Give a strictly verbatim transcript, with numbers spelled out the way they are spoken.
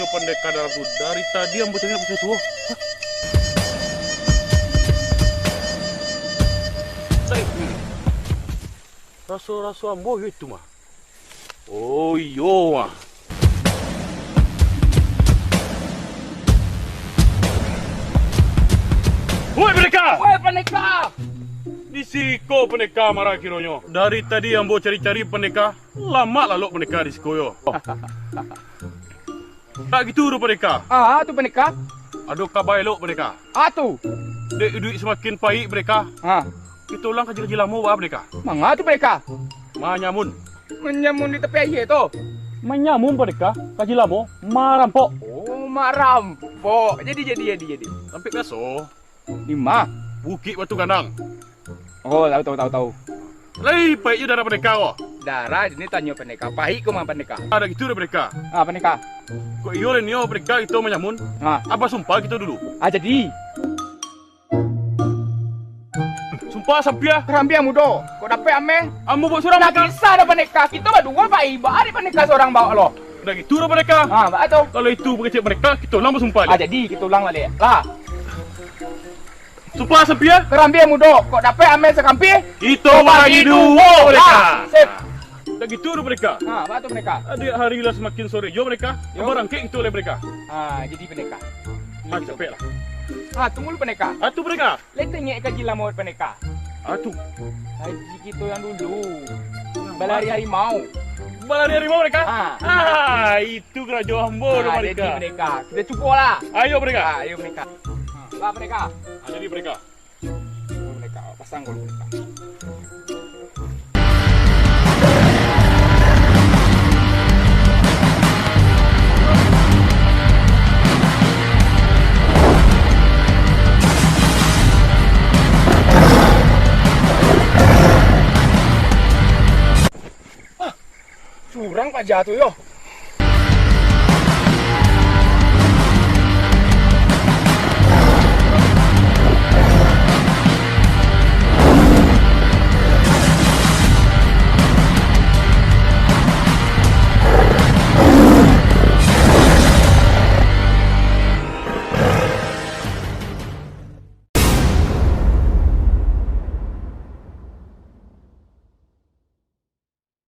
Pandeka dalam tu, dari tadi ambo cari nak basuo-suo. Hah? Dari tu. Raso-raso ambo yo itu mah. Oh, iyo mah. Woi, Pandeka! Woi, Pandeka! Di siko Pandeka marah kironyo. Dari tadi ambo cari-cari Pandeka, lamak lalok Pandeka di siko yo. Tak gitu doh, Pandeka. Ah, tu, Pandeka. Ado kaba elok, Pandeka. Ah, tu. Dek iduik samakin paik, Pandeka. Ha. Kito ulang kaji-kaji lamo, ba, Pandeka. Manga tu, Pandeka? Manyamun. Manyamun di tapi aia tu. Manyamun, Pandeka. Kaji lamo, marampok. Oh, marampok. Jadi, jadi, jadi, jadi. Rampik biaso. Dima? Bukik Batu Gandang. Oh, tahu, tahu, tahu, tahu. Lai paik jo darah Pandeka ko. Darah, ini tanyo Pandeka. Paik ko mah Pandeka. Ado gitu doh Pandeka. Ah, Pandeka. Kok iyo lai nio Pandeka kito manyamun. Ha. Basumpah kito dulu. Ah, jadi. Sumpah sampiah. Karambia mudo. Kok dapek ameh? Ambo buek surang, Pandeka. Bisa dah Pandeka. Kito baduo paik. Ba ari Pandeka surang baok lo. Dah gitu doh Pandeka. Ha, ba tu. Kalau itu pakecek Pandeka, kito ulang basumpah. Ah, jadi kito ulang baliak. Lah. Sumpah sampiah. Karambia mudo, kok dapek ameh sakampia? Kito bagi duo, Pandeka. Sip. Dah gitu doh Pandeka. Ha, ba tu Pandeka. Adiak hari lah samakin sore jo Pandeka. Yo. Barangkek kito lai Pandeka. Ha, jadi Pandeka. Ha, capek lah. Ha, tunggu lu Pandeka. Ah, tu Pandeka. Lai tangek kaji lamo Pandeka. Ah, tu. Kaji kito yang dulu. Balari harimau. Balari harimau Pandeka? Ha. Ah, itu karajo ambo tu Pandeka. Jadi Pandeka. Kito cubo lah. Ayo Pandeka. Ha, ayo Pandeka. Ha, ba Pandeka. Ah, jadi Pandeka. Pandeka, pasang gol Pandeka. Surang paja tu yo.